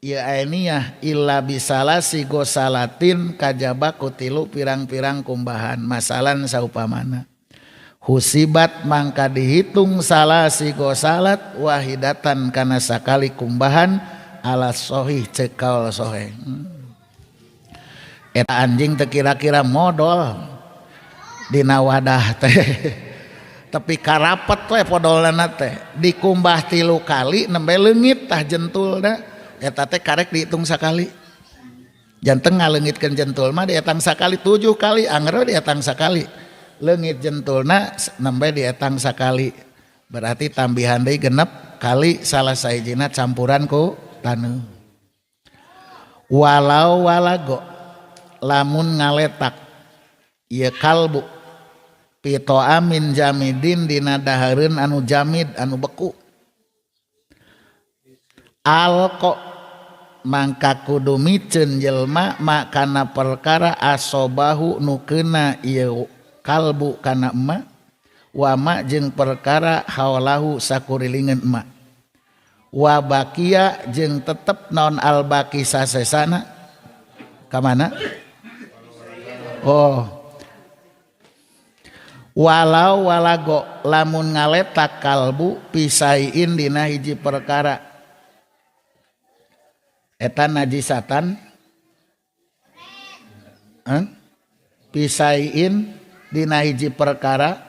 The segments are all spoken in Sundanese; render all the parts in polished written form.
Ieu ainiyah illa bisalasi gosalatin kajaba ku tilu pirang-pirang kumbahan masalan saupamana husibat mangka dihitung salasi gosalat wahidatan kana sakali kumbahan ala sohih ceuk kaul sohih. Eta anjing teu kira-kira modol dina wadah teh tapi karapet we podolna teh dikumbah 3 kali nembe leungit tah jentulna eta teh karek dihitung sakali. Janten ngaleungitkeun jentul mah dietang sakali 7 kali anger dietang sakali. Leungit jentulna nembe dietang sakali. Berarti tambihan deui 6 kali salah sahijina campuran ku taneuh. Walau walago lamun ngaletak ieu kalbu pitoa min jamidin dina dahareun anu jamid anu beku. Alko mangka kudu miceun jelma makana perkara asobahu nu keuna ieu kalbu kana emak wa ma jeung perkara haulahu sakurilingeun emak wa bakia jeung tetep naon albaki sasesana ka mana? Oh, walau walago lamun ngaletak kalbu pisaiin dina hiji perkara eta najisatan pisaiin dina hiji perkara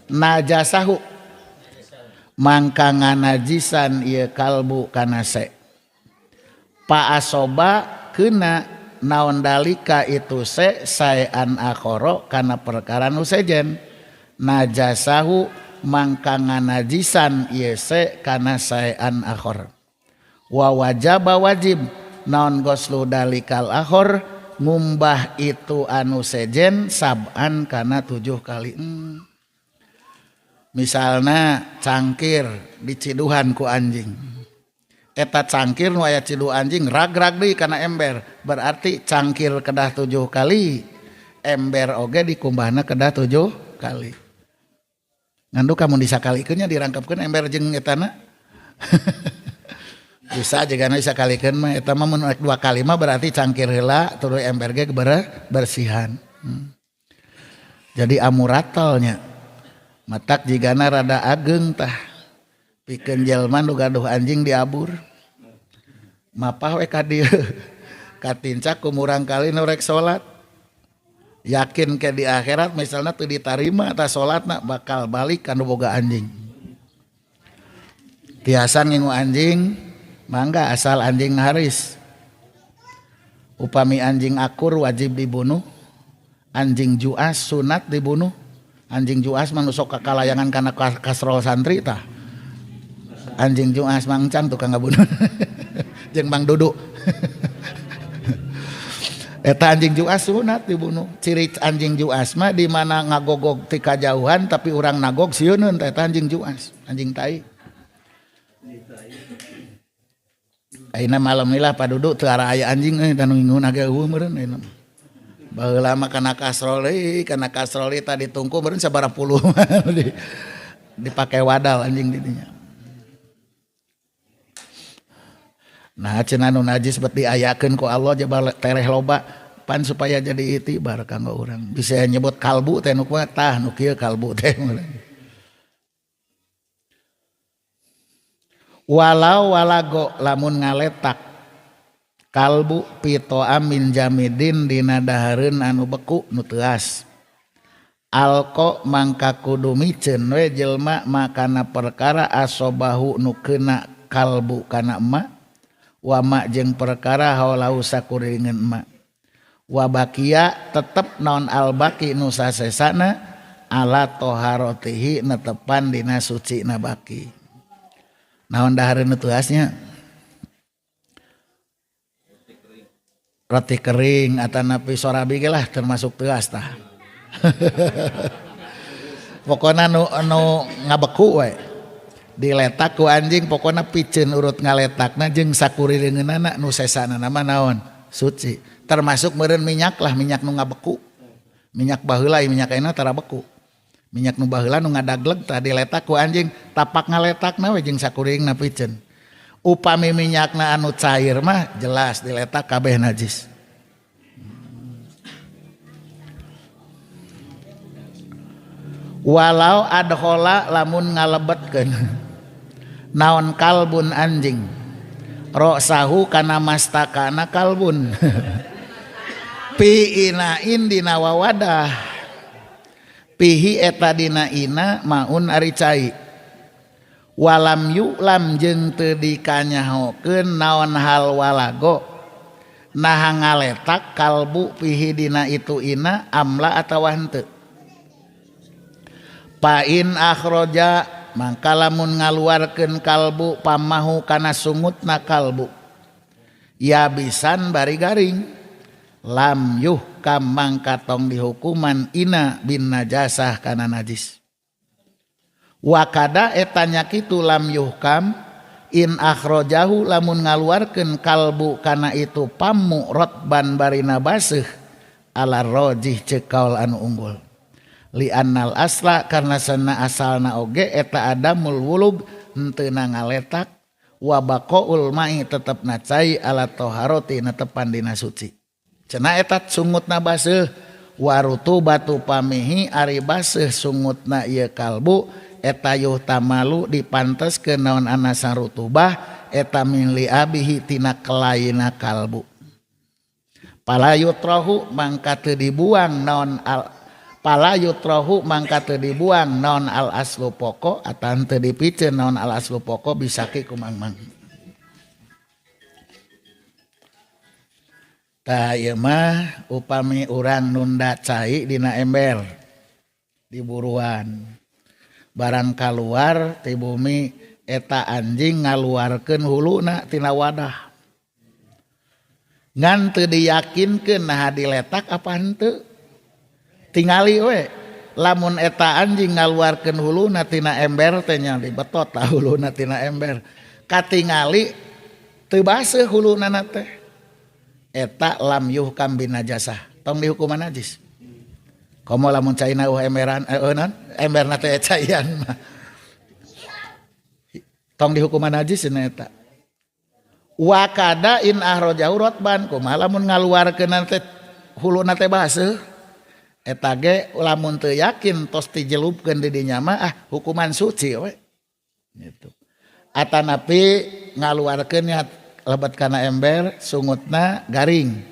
najasahu mangka nganajisan ieu kalbu kana se paasoba keuna naon dalika itu se saean akhara kana perkara nu sejen najasahu mangka nganajisan ieu se kana saean akhar wa wajaba wajib naon goslu dalikal akhor ngumbah itu anu sejen sab'an kana 7 kali. Misalna cangkir diciduhan ku anjing eta cangkir nu aya ciduh anjing rag-rag deui kana ember berarti cangkir kedah 7 kali ember oge dikumbahna kedah 7 kali ngandu kamu disakalikeun nya dirangkepkeun ember jeung etana. Bisa jigana disakalikeun mah eta mah mun 2 kali mah berarti cangkir heula tuluy ember ge bersihan. Jadi amuratelnya matak jigana rada ageng tah pikeun jelema nu gaduh anjing diabur mapah we ka dieu katincak ku murang kali nu rek salat yakin ke di akhirat misalna teu ditarima tah salatna bakal balik ka nu boga anjing. Tiasa ngingu anjing mangga asal anjing haris. Upami anjing akur wajib dibunuh, anjing juas sunat dibunuh. Anjing juas mah nu sok kakalayangan kana kasrol santri tah. Anjing juas mang can tukang ngabunuh. Jeung Mang Dudu. Eta anjing juas sunat dibunuh. Ciri anjing juas mah di mana ngagogog ti kajauhan tapi urang nagog sieuneun tah eta anjing juas, anjing tai. Ayeuna malam lah paduduk teu ara aya anjing euy tanu ngingun ge eueuh meureun ayeuna. Baheula mah kana kasrol deui, kana kasrol deui tadi tungku meureun sabaraha puluh dipake wadal anjing di dinya. Nah cenah nu najis bet diayakeun ku Allah jaba tereh loba pan supaya jadi itibar kanggo urang. Bisa nyebut kalbu teh nu kumaha tah nu kieu kalbu teh. Walau walago lamun ngaletak kalbu pitoa min jamidin dina dahareun anu beku nu teuas alko mangka kudu miceun we jelma makana perkara asobahu nu keuna kalbu kana emak wa ma jeung perkara haulahu sakuringeun emak wa bakia tetep naon albaki nu sasesana ala toharotihi netepan dina sucina baki. Naon dahareun nu teuasnya? Roti kering atanapi sorabi ge lah termasuk teuas tah. Pokona nu ngabeku we. Diletak ku anjing pokona piceun urut ngaletakna jeung sakurileungeunana nu sesana mah naon? Suci. Termasuk meureun minyak lah, minyak nu ngabeku. Minyak baheula minyak ayeuna tara beku. Minyak nu baheula nu ngadagleg tah diletak ku anjing tapak ngaletakna we jeung sakuringna piceun. Upami minyakna anu cair mah jelas diletak kabeh najis. Walau adkhala lamun ngalebetkeun naon kalbun anjing roksahu kana mastakana kalbun pi inain dina wawadah pihi eta dina ina maun ari cai walam yu'lam jeung teu dikanyahokeun naon hal walago naha ngaletak kalbu pihi dina itu ina amla atawa henteu. Pain akhroja mangka lamun ngaluarkeun kalbu pamahu kana sungutna kalbu yabisan bari garing lam yuhkam mangka tong dihukuman ina bin najasah kana najis. Wakada etanya kitu lam yuhkam in akhrojahu lamun ngaluarkeun kalbu kana itu pamu rotban barina baseuh ala rojih ceuk kaul anu unggul. Li annal asla karena sana asalna oge eta adamul wulug henteu ngaletak wa baqaul mai tetep na cai ala toharoti netepan dina suci. Cenah eta sungutna baseuh warutu batu pamihi ari baseuh sungutna ieu kalbu eta yuhtamalu dipanteskeun naon anasa rutubah eta min li abihi tina kelaina kalbu. Pala yutrahu mangka teu dibuang naon al pala yutrahu mangka teu dibuang naon al aslu poko atawa teu dipiceun naon al aslu poko bisaki kumangmang. Tah ieu mah upami urang nunda cai dina ember di buruan. Barang kaluar ti bumi eta anjing ngaluarkeun huluna tina wadah. Ngan teu diyakinkeun naha diletak apa henteu. Tingali we lamun eta anjing ngaluarkeun huluna tina ember teh nya dibetot tah huluna tina ember. Katingali teu baseuh huluna teh. Eta lam yuhkam bin najasah. Tong dihukuman najis. Komo lamun caina eueuh emberan naon emberna teh caian mah. Tong dihukuman najis cenah eta. Wa kada in ahrajahu rotban kumaha lamun ngaluarkeun teh huluna teh baseuh. Eta ge lamun teu yakin tos dijelupkeun di dinya mah ah hukuman suci we. Gitu. Atanapi ngaluarkeun nya lebet kana ember sungutna garing.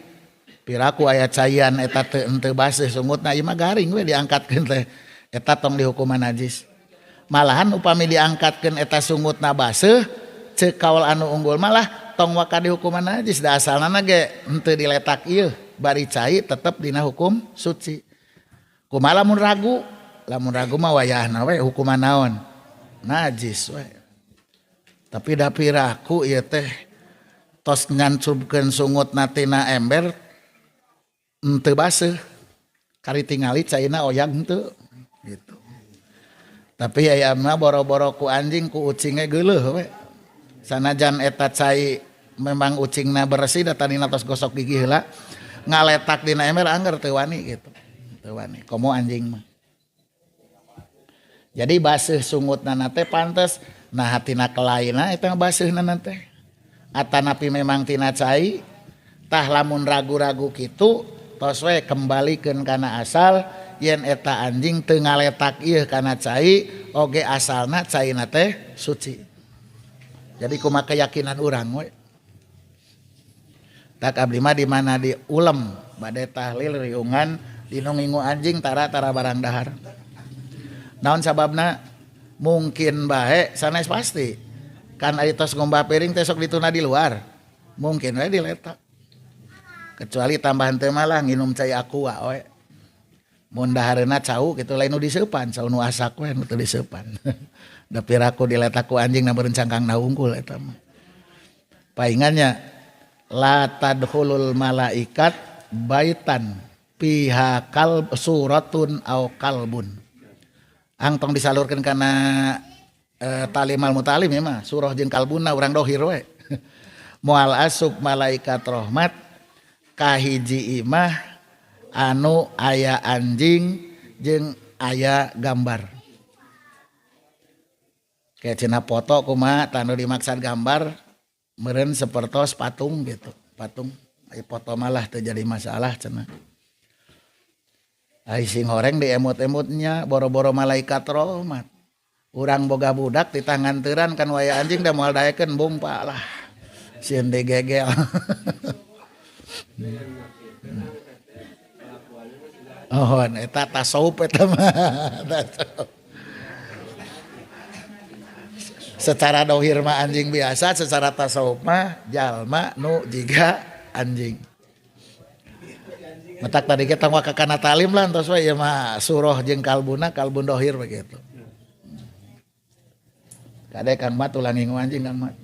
Piraku aya caian eta teu henteu baseuh sungutna ieu mah garing we diangkatkeun teh. Eta tong dihukuman najis. Malahan upami diangkatkeun eta sungutna baseuh ceuk kaul anu unggul malah tong waka dihukuman najis da asalna ge henteu diletak ieu bari cai tetep dina hukum suci. Kumaha lamun ragu mah wayahna we hukuman naon? Najis we. Tapi da piraku ieu teh tos ngancubkeun sungutna tina ember henteu baseuh. Kari tingali caina oyag henteu gitu. Tapi aya mah boro-boro ku anjing ku ucinge geuleuh we. Sanajan eta cai memang ucingna bersih da tanina tos gosok gigi heula ngaletak dina ember angger teu wani gitu. Teu wani komo anjing mah. Jadi baseuh sungutna teh pantes nah tina kelaina eta baseuhna teh. Atanapi memang tina cai tah lamun ragu-ragu kitu tos we kembalikeun kana asal yen eta anjing teu ngaletak ieu kana cai oge asalna caina teh suci. Jadi kumaha keyakinan urang we. Tak abdi mah di mana di ulem bade tahlil riungan dinu ngingu anjing tara-tara barang dahar. Naon sababna? Mungkin bae sanes pasti. Kan ari tos ngombah piring teh sok dituna di luar. Mungkin we diletak. Kecuali tambahan teh malah nginum cai aqua we. Mun dahareuna cau kitu lain nu diseupan, cau nu asak we nu teu diseupan. Da piraku diletak ku anjing na meureun cangkangna wungkul eta mah. Paingannya la tadkhulul malaikat baitan piha kal suratun au kalbun. Ang tong disalurkeun kana talimal mutalim ya mah surah jeung kalbunna urang dohir we. Moal asup malaikat rahmat kahiji imah anu aya anjing jeung aya gambar. Kayak cenah foto kumaha tanu dimaksad gambar Meureun sapertos patung gitu, patung ai foto malah teu jadi masalah cenah. Ai sing horeng diemut-emutnya boro-boro malaikat rahmat. Urang boga budak di tangan teuran kan waya anjing da moal daekeun bungpa lah. Sieun digegel. Oh, eta tasawuf eta mah. Secara dohir mah anjing biasa, secara tasawuf mah jalma nu jiga anjing. Matak tadi kita tong kana talim lah entos we ieu mah surah jeung kalbuna kalbun dohir begitu. Kade Kang Mat ulah ngingu anjing Kang Mat.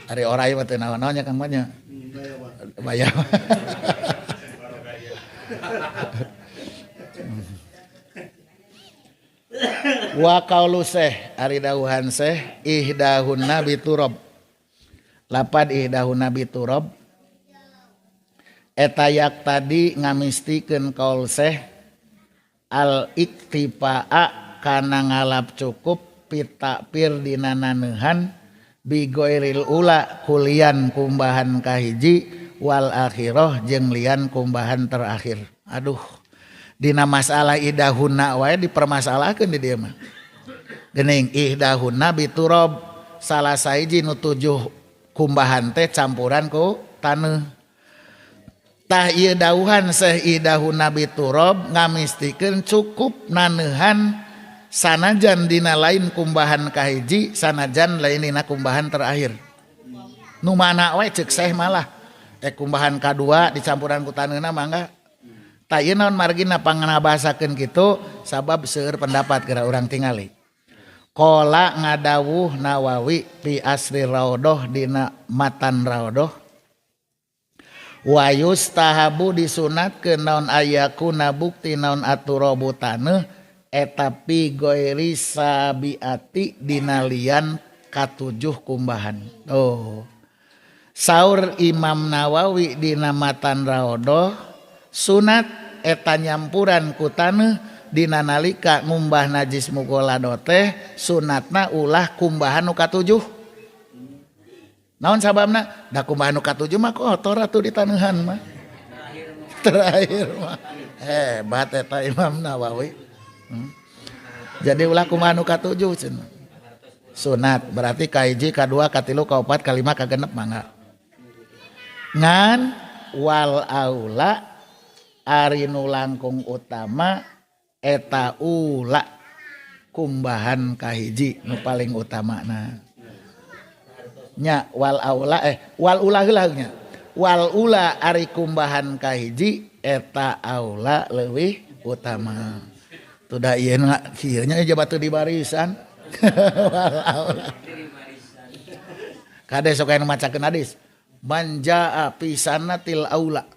Ari orai mah teu naon-naon nya Kang Mat nya. Bayar. Wa qaulu syekh ari dawuhan syekh ihdahunna biturab. Lapad ihdahunna biturab eta yak tadi ngamistikeun kaul syekh al iktifaa kana ngalap cukup pitakpir dina naneuhan bigoiril ula kulian kumbahan kahiji wal akhirah jeung lian kumbahan terakhir. Aduh, dina masalah idahunna wae dipermasalahkeun di dieu mah. Geuning ihdahunna biturab salah sahiji nu tujuh kumbahan teh campuran ku taneuh. Tah ieu dauhan seh idahunna biturab ngamistikeun cukup naneuhan sanajan dina lain kumbahan kahiji sanajan lain dina kumbahan terakhir. Nu mana wae ceuk seh malah kumbahan kadua dicampuran ku taneuna mangga. Tah ieu naon margina pangnabahasakeun kitu sabab seueur pendapat geura urang tingali. Qala ngadawuh Nawawi fi asri raudhah dina matan raudhah wa yustahabu disunatkeun naon ayakuna bukti naon aturabu taneuh eta pi ghairi sabiati dina lian katujuh kumbahan. Oh. Saur Imam Nawawi dina matan raudhah sunat eta nyampuran ku taneuh dina nalika ngumbah najis mughalladhah teh sunatna ulah kumbahan nu katujuh. Naon sababna? Da kumbahan nu katujuh mah kotor atuh di taneuhan mah. Terakhir mah. Hebat eta Imam Nawawi. Jadi ulah kumbahan nu katujuh cenah. Sunat berarti kahiji, kadua, katilu, kaopat, kalima, kagenep mangga. Ngan wal aula ari nu langkung utama eta ula kumbahan kahiji nu paling utamana. Nya wal aula wal ula heula nya. Wal ula ari kumbahan kahiji eta aula leuwih utama. Tuh da ieu na kieu nya batu di barisan. Wal aula. Kade sok aya nu macakeun hadis. Man jaa fi sanatil aula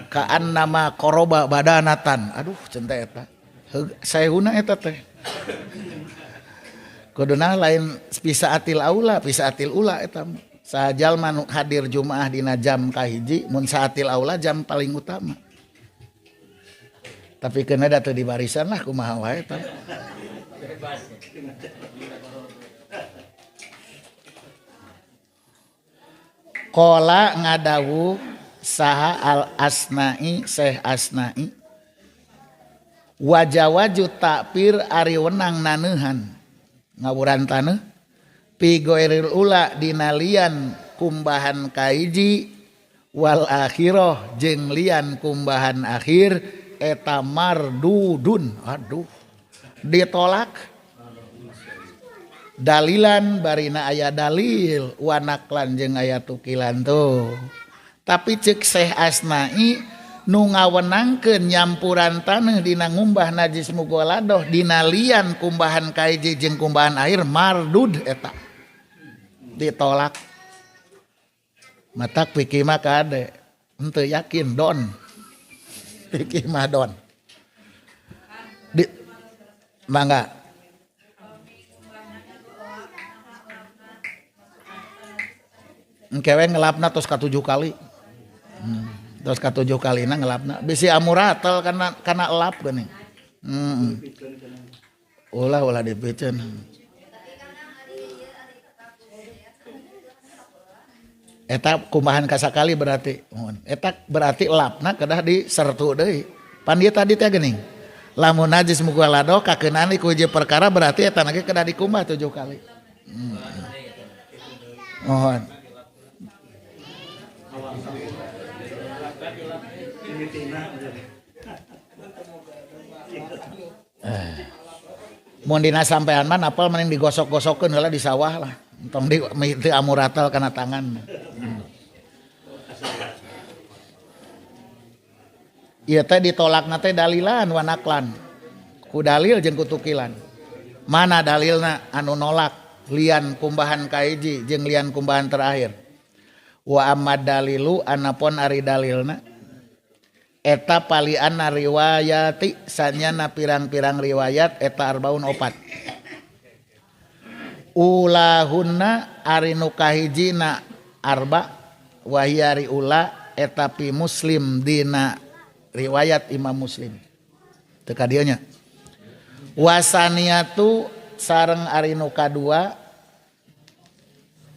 kaan nama koroba badanatan. Aduh cinta eta. Sayhuna eta teh. Kuduna lain pisaatil aula, pisaatil ula eta. Sajalma nu hadir Jumaah dina jam kahiji mun saatil aula jam paling utama. Tapi keuna da teu di barisan lah kumaha wae eta. Qala ngadawu saha al asna'i Syekh Asna'i wajawaju takpir ari wenang naneuhan ngawuran taneuh pi ghairil ula dina lian kumbahan kahiji wal akhirah jeung lian kumbahan akhir eta mardudun. Aduh ditolak dalilan barina aya dalil wanaklan jeung aya tukilan tuh. Tapi ceuk Syekh Asna'i nu ngawenangkeun nyampuran taneuh dina ngumbah najis mughalladhah dina lian kumbahan kahiji jeung kumbahan air mardud eta ditolak. Matak pikir mah kade henteu yakin don. Pikir mah don. Di mangga. Engkewe ngelapna tos katujuh kali. Terus katujuh kalina ngelapna bisi amuratel kana elap geuning. Ulah ulah dipiceun. Eta kumbahan kasakali berarti. Eta berarti lapna kedah disertu deui. Pan ieu tadi teh geuning. Lamun najis mughalladhah kakeunaan ku hiji perkara berarti eta ge kedah dikumbah 7 kali. Mohon. Mun dina sampean mah napal mending digosok-gosokeun heula di sawah lah. Entong di teu amuratal kana tangan. Ieu teh ditolakna teh dalilan wa naklan. Ku dalil jeung ku tukilan. Mana dalilna anu nolak lian kumbahan kahiji jeung lian kumbahan terakhir. Wa amma dalilu anapun ari dalilna eta palianna riwayati sanyana pirang-pirang riwayat eta arbaun opat. Ulahunna ari nu kahijina arba wahia ari ula eta pi Muslim dina riwayat Imam Muslim. Teu ka dieu nya. Wasaniatu sareng ari nu kadua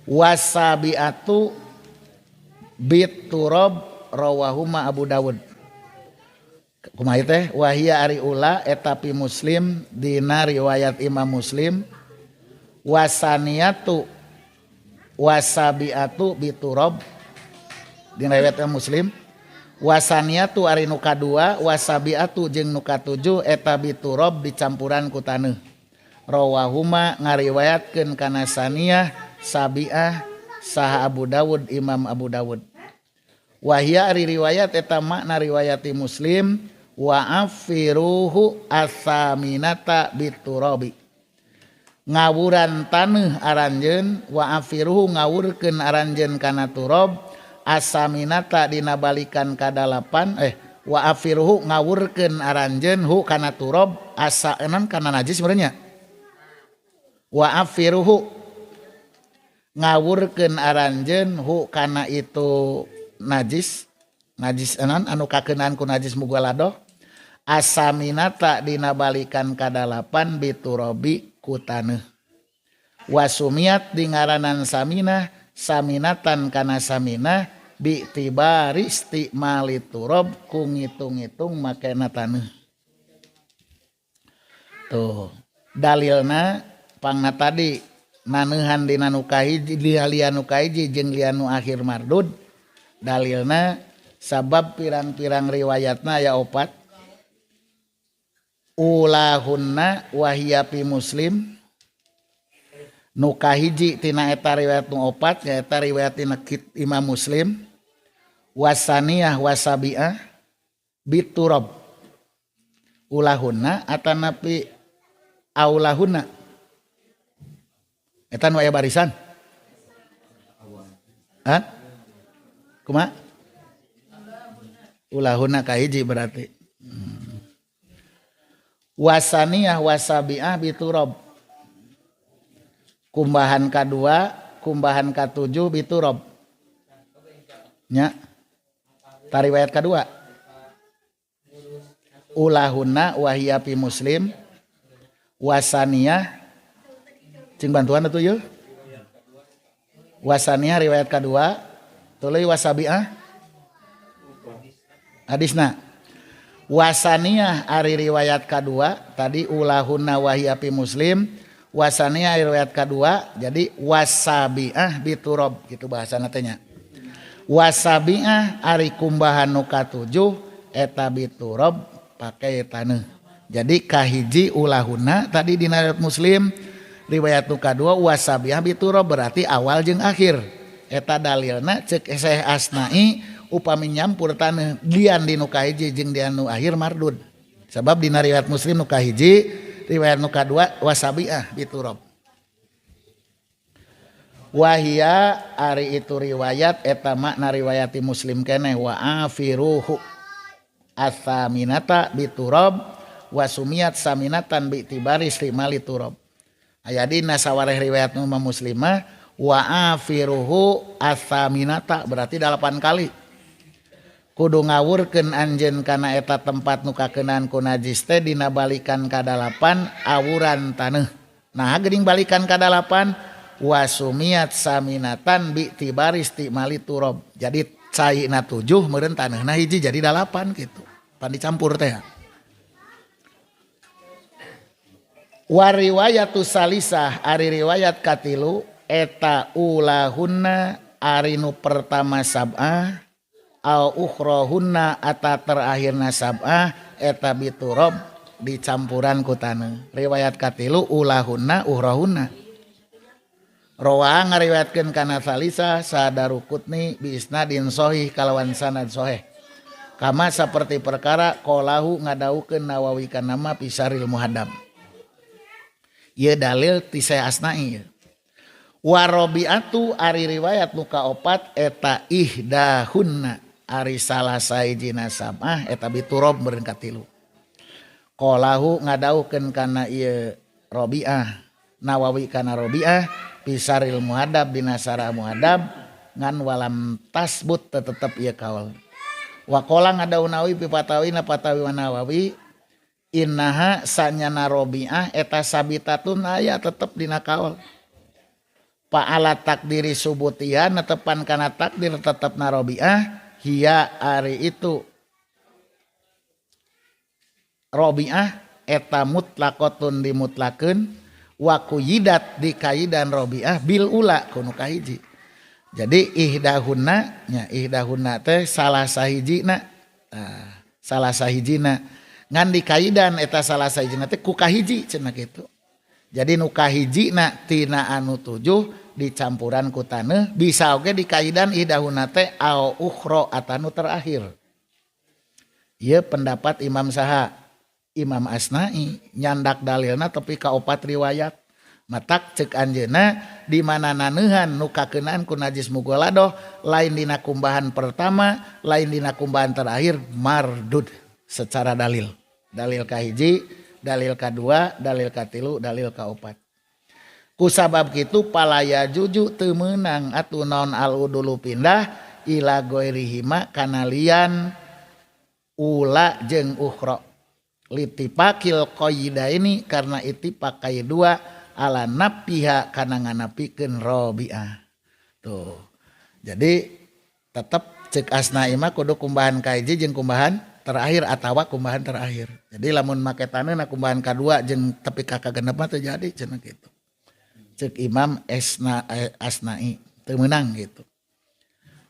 wasabiatu biturab rawahuma Abu Dawud. Kumaha teh wahia ari ula eta pi Muslim dina riwayat Imam Muslim wasaniatu wasabiatu biturab dina riwayat Imam Muslim wasaniatu ari nu kadua wasabiatu jeung nu katujuh eta biturab dicampuran ku taneuh rawahuma ngariwayatkeun kana saniyah sabiah saha Abu Dawud Imam Abu Dawud. Wahia ari riwayat eta makna riwayati Muslim wa afiruhu asaminata biturabi ngawuran taneuh aranjeun wa afiruhu ngawurkeun aranjeun kana turab asaminata dina balikan kadalapan wa afiruhu ngawurkeun aranjeun hu kana turab asa enan kana najis meureun nya wa afiruhu ngawurkeun aranjeun hu kana itu najis najis enan anu kakeunaan ku najis mughalladhah asaminata dina balikan kadalapan biturabi ku taneuh wasumiat dingaranan saminah saminatan kana saminah bi'tibari istimali turab ku ngitung-ngitung makena taneuh. Tuh dalilna pangna tadi naneuhan dina nu kahiji lian nu kahiji jeung lian nu akhir mardud. Dalilna sabab pirang-pirang riwayatna aya opat. Ulahunna wahia pi Muslim nu kahiji tina eta riwayat nu opat nyaeta riwayat tina Imam Muslim wasaniyah wasabiah biturab ulahunna atanapi aulahunna eta nu aya barisan. Hah? Kumaha? Ulahunna kahiji berarti. Wasaniyah wasabiah biturab. Kumbahan kadua, kumbahan katujuh biturab. Nya. Tariwayat kadua. Ulahunna wahia pi Muslim. Wasaniyah cing bantuan atuh yeuh. Wasaniyah riwayat kadua. Tuluy wasabiah hadisna wasaniyah ari riwayat kadua tadi ulahunna wahia pi Muslim wasaniyah ari riwayat kadua jadi wasabiah biturab gitu bahasana teh nya wasabiah ari kumbahan nu katujuh eta biturab pake taneuh. Jadi kahiji ulahunna tadi dina riwayat Muslim riwayat nu kadua wasabiah biturab berarti awal jeung akhir. Eta dalilna cek Syekh Asnai upami nyampur taneuh lian di nu kahiji jeung di nu akhir mardud. Sabab dina riwayat Muslim nu kahiji, riwayat nu kadua wasabiah biturab. Wahia ari itu riwayat eta makna riwayati Muslim keneh wa afiruhu asaminata biturab wasumiat saminatan bi'tibari istimali turab. Aya dina sawareh riwayat nu Muslimah wa afiruhu asaminata berarti 8 kali. Kudu ngawurkeun anjeun kana eta tempat nu kakeunaan ku najis teh dina balikan ka 8 awuran taneuh. Nah geuning balikan ka 8 Wasumiat saminatan bi tibaris ti mali turob. Jadi caina 7 meureun taneuhna hiji jadi 8 gitu. Pan dicampur teh. Wa riwayatu salisah ari riwayat katilu eta ulahunna ari nu pertama sab'ah au ukhrahunna ata terakhirna sab'ah eta biturob dicampuran ku taneuh. Riwayat katilu ulahunna ukhrahunna. Rawa ngariwayatkeun kana salisa Sadarukutni bi isnadin sahih kalawan sanad sahih. Kama saperti perkara qalahu ngadawukeun Nawawi kana ma pisaril muhadab. Ieu dalil ti Syekh Asna'i. Wa rabi'atu ari riwayat nu kaopat eta ihdahunna ari salah sahijina sab'ah eta biturob meureun katilu. Qalahu ngadawukeun kana ieu Rabi'ah Nawawi kana Rabi'ah pisaril muhadab dina sarah muhadab ngan walam tasbut tetep ieu kaul. Waqala ngadau Nawawi pi fatawina fatawi Nawawi innaha sanyana Rabi'ah eta sabitatun aya tetep dina kaul. Fa'ala takdiri subutiha netepan kana takdir tetepna Rabi'ah hiya ari itu Rabi'ah eta mutlaqatun dimutlakeun wa kuyidat dikaidan Rabi'ah bil ula kunu kahiji. Jadi ihdahunna nya ihdahunna teh salah sahijina. Nah, salah sahijina ngan dikaidan eta salah sahijina teh ku kahiji cenah kitu. Jadi nu kahijina tina anu 7 dicampuran ku taneuh bisa oge dikaidan ihdahunna teh au ukhra atanu terakhir. Ieu pendapat Imam saha? Imam Asna'i nyandak dalilna tapi ka opat riwayat. Matak cek anjeunna di mana naneuhan nu kakeunaan ku najis mugoladoh lain dina kumbahan pertama lain dina kumbahan terakhir mardud secara dalil. Dalil kahiji, dalil kadua, dalil katilu, dalil kaopat. Kusabab kitu palaya juju teu meunang atuh naon al udulu pindah ila goirihima kana lian ula jeung ukhra. Litipakil qaida ini karena itipak dua ala napiha kana nganapikeun Rabi'ah. Tuh. Jadi tetep cek Asna'i mah kudu kumbahan kahiji jeung kumbahan terakhir atawa kumbahan terakhir. Jadi lamun make taneuhna kumbahan kadua jeung tepi ka kagenep mah teu jadi cenah kitu. Cek Imam Asna'i teu meunang gitu.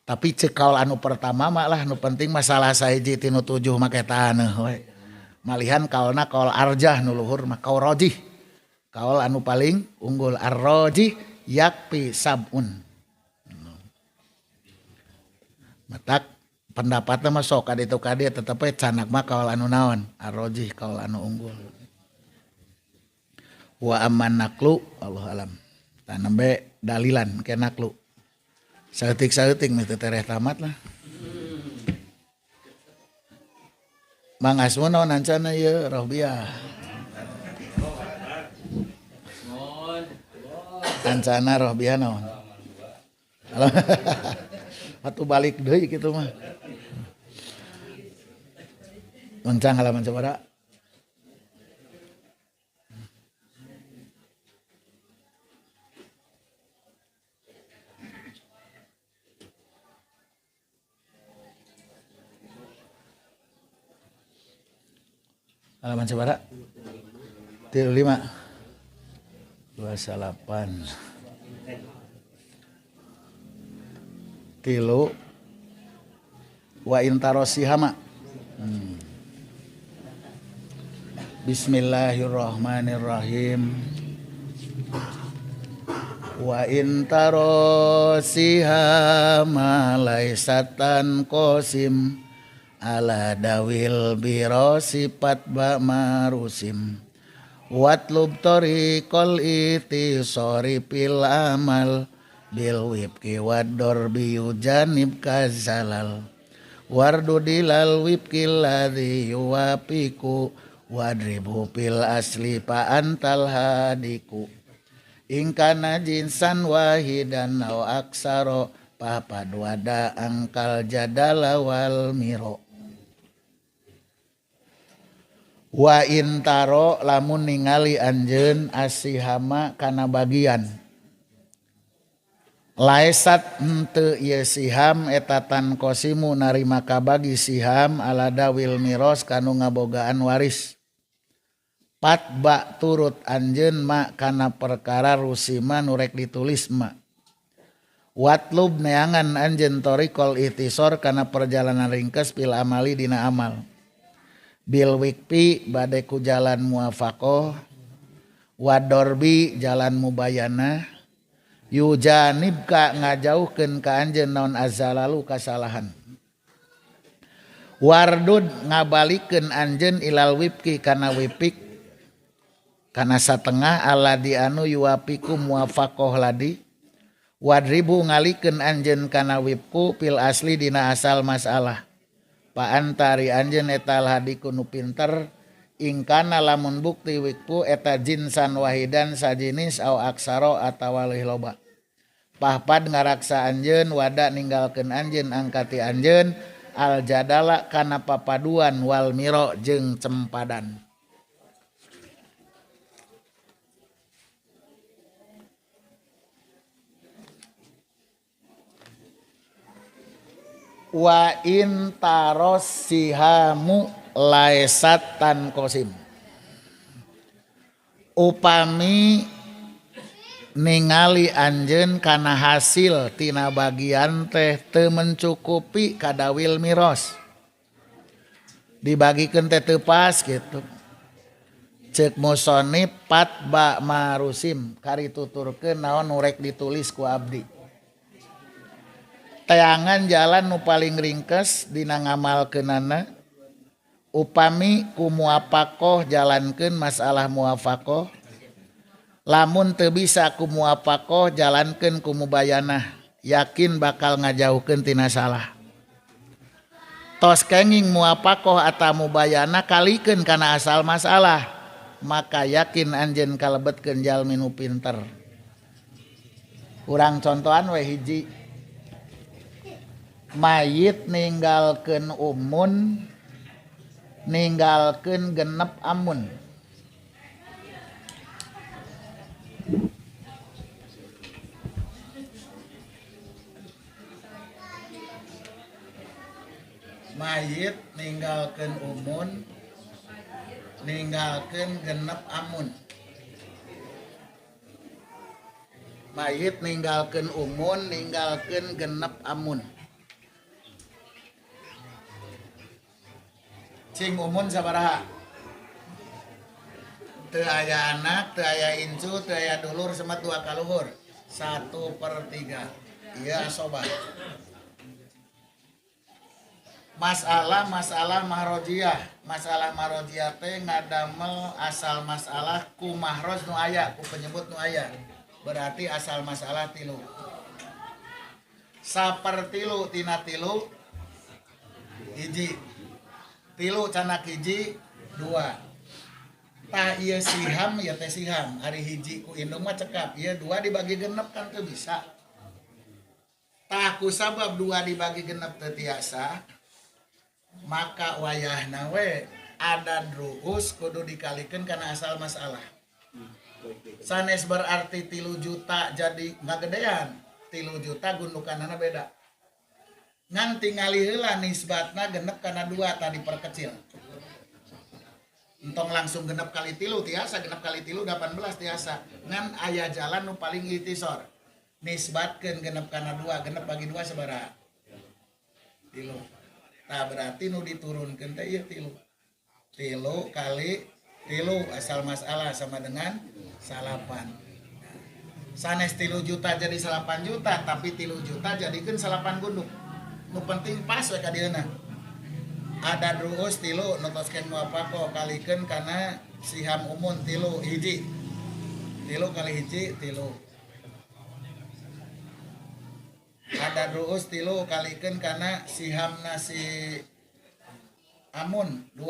Tapi cek kaul anu pertama mah lah nu penting masalah sahiji tinu 7 make taneuh we. Malihan kaulna kaul arjah nu luhur mah kaul rajih. Kaul anu paling unggul arrajih yakpi sabun. Matak pendapatna mah sok kaditu kadieu tetep we canak mah kaul anu naon arrajih kaul anu unggul. Wa amman naqlu Allah alam. Tah nembe dalilan ke naqlu. Saeutik-saeutik mah teu tereh tamat lah. Mang Asmo naon ancana ieu Robiah. Ancana Robiah naon? Atuh balik deui kitu mah. Mencang halaman sabaraha? Halaman sabaraha? 35. 28. Tilu wa intarosihama. Bismillahirrahmanirrahim. Wa intarosihama laisatan qasim ala dawil biro sifat ba marusim watlub tariqal itisori fil amal bil wibki wador biujanib kazalal wardu dilal wibki ladzi yuwafiku wadribu fil asli pa antal hadiku ingkana jinsan wahidan au aksaro papad wada angkal jadala wal miro. Wa intaro lamun ningali anjeun asihama kana bagian Laesat henteu ieu siham eta tanqasimu narima kabagi siham ala dawil miros kanu ngabogaan waris. Patba turut anjeun ma kana perkara rusima nu rek ditulis ma. Watlub neangan anjeun thariqal ihtisor kana perjalanan ringkes pil amali dina amal. Bil wikpi bade ku jalan muwafaqah, wadorbi jalan mubayanah, yujanibka ngajauhkeun ka anjeun naon azzalalu kasalahan. Wardud ngabalikeun anjeun ilal wifqi kana wifik kana satengah aladi anu yuwafiku muwafaqah ladi. Wadribu ngalikeun anjeun kana wifku fil asli dina asal masalah. Paantari anjeun eta hadiku nu pinter ingkana lamun bukti wifku eta jinsan wahidan sajinis au aksaro atawa leuwih loba. Pahpad ngaraksa anjeun wada ninggalkeun anjeun angkati anjeun al jadala kana papaduan wal miro jeung cempadan. Wa in taros sihamu laesat tanqasim. Upami ningali anjeun kana hasil tina bagian teh teu mencukupi kadawil miros. Dibagikeun teh teu pas gitu. Ceuk musonib patba marusim kari tuturkeun naon nu rek ditulis ku abdi. Teangan jalan nu paling ringkes dina ngamalkeunana upami ku muwafaqah jalankeun masalah muwafaqah, lamun teu bisa ku muwafaqah jalankeun ku mubayanah, yakin bakal ngajauhkeun tina salah. Tos kenging muwafaqah atawa mubayanah kalikeun kana asal masalah, maka yakin anjeun kalebetkeun jalmi nu pinter. Urang contohan we hiji. Mayit ninggalkeun umun, ninggalkeun genep amun. Mayit ninggalkeun umun, ninggalkeun genep amun. Mayit ninggalkeun umun, ninggalkeun genep amun. Cing umun sabaraha? Teu aya anak, teu aya incu, teu aya dulur, semet dua kaluhur. 1/3. Ieu asobah. Masalah-masalah mahrojiyah. Masalah mahrojiyah teh ngadamel asal masalah ku mahroj nu aya, ku penyebut nu aya. Berarti asal masalah 3. 1/3 tina 3 hiji. 3 canak hiji 2. Tah ieu siham ieu teh siham. Ari hiji ku indung mah cekap. Ieu 2 dibagi genep kan teu bisa. Tah ku sabab 2 dibagi genep teu tiasa, maka wayahna we adad ru'us kudu dikalikeun kana asal masalah. Sanes berarti 3 juta jadi ngagedean. 3 juta gundukanana beda. Ngan tingali heula nisbatna genep kana 2 tadi perkecil. Entong langsung genep kali 3 tiasa, genep kali 3 18 tiasa. Ngan aya jalan nu paling itisor. Nisbatkeun genep kana 2, genep bagi 2 sabaraha? 3. Tah berarti nu diturunkeun teh ieu 3. 3 kali 3 asal masalah sama dengan 9. Sanes 3 juta jadi 8 juta, tapi 3 juta jadikeun 8 gunduk. Nu penting pas we ka dieuna. Ada ruus 3 nu toskeun muwafaqah kalikeun kana siham umun 3 hiji. 3 kali hiji 3. Ada ruus 3 kalikeun kana sihamna si amun 2.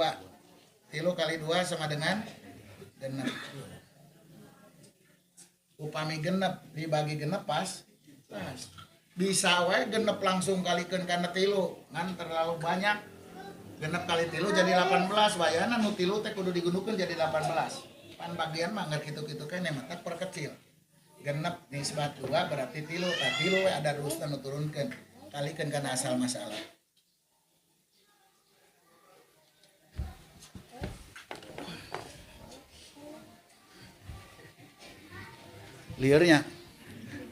3 kali 2 sama dengan genep. Upami genep dibagi genep pas. Pas. Bisa wae genep langsung kalikeun kana 3, ngan terlalu banyak. Genep kali 3 jadi 18, wayahna nu 3 teh kudu digunukeun jadi 18. Pan bagian mah ngar kitu-kitu keneh matak perkecil. Genep nisbat 2 berarti tilu. Tah tilu we ada rusna nu turunkeun. Kalikeun kana asal masalah. Liurnya.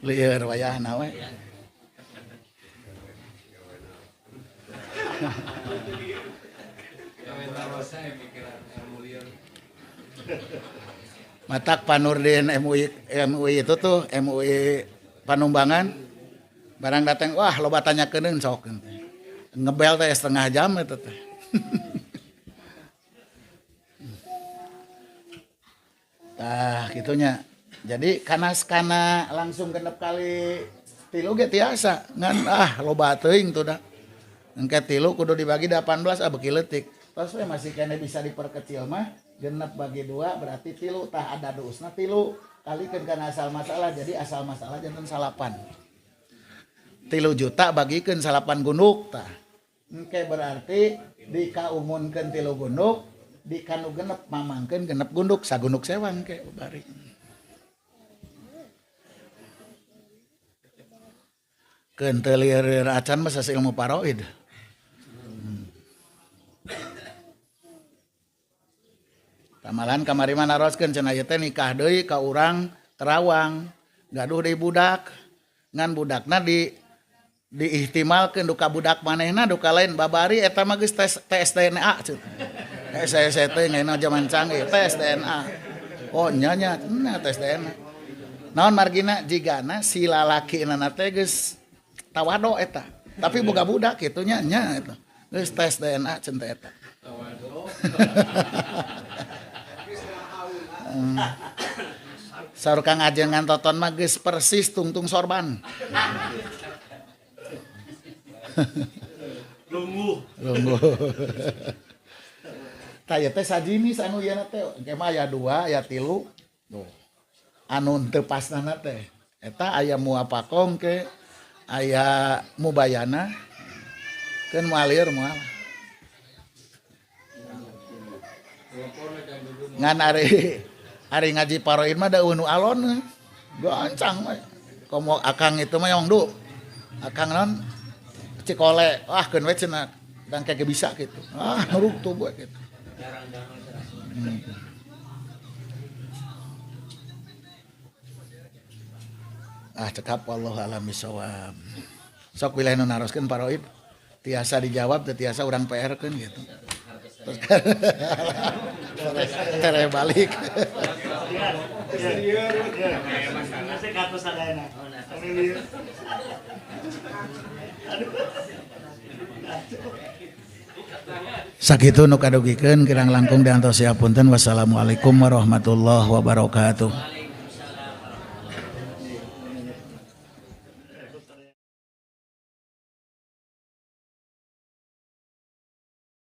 Liur wayahna we. Matak Panurdin MUI itu tuh MUI Panumbangan barang datang wah loba tanyakeun sok ngebel teh setengah jam itu teh. Tah kitunya. Jadi kana langsung genep kali tilu ge tiasa ngan ah loba teuing tuh dah. Engke tilu kudu dibagi 18 ah beuki leutik. Terus we masih kene bisa diperkecil mah genep bagi 2 berarti tilu tah ada duusna tilu kalikeun kana asal masalah jadi asal masalah janten salapan. 3 juta bagikeun salapan gunduk tah. Engke berarti dikaumunkeun 3 gunduk dikanu genep mamangkeun genep gunduk sagunduk sewang ke bari. Keun teu lieur acan mah sas ilmu faraid. Tamalan kamari mah naroskeun cenah ieu teh nikah deui ka urang Kerawang, gaduh deui budak. Ngan budakna diihtimalkeun duka budak manehna duka lain babari eta mah geus tes DNA cenah. Saya teh ngeuna zaman canggih tes DNA. Oh nya nya cenah tes DNA. Naon margina jigana si lalakina teh geus tawado eta. Tapi boga budak kitu nya nya eta. Geus tes DNA cenah eta. Tawado. Saur Kang Ajengan Toton mah geus persis tungtung sorban. Lungguh. Lungguh. Tah ieu teh sajinis anu ieu teh engke mah aya 2 aya 3. Tuh. Anu teu pasna teh. Eta aya muwafaqah ke aya mubayana keun moal lieur moal. Ngan ari ngaji paroid mah da nu alon gancang mah. Komo akang itu mah yang du. Akang non Cikole, wah keun we cenah dan kayak bisa gitu. Ah nuruk tuh gue gitu. Ah cekap wallahu a'lam bishawab. Sok wilayah nu naroskeun paroid tiasa dijawab teu tiasa urang PR-keun gitu. Tere balik. Sakitu nu kadugikeun kirang langkung diantos punten. Wassalamualaikum warahmatullahi wabarakatuh.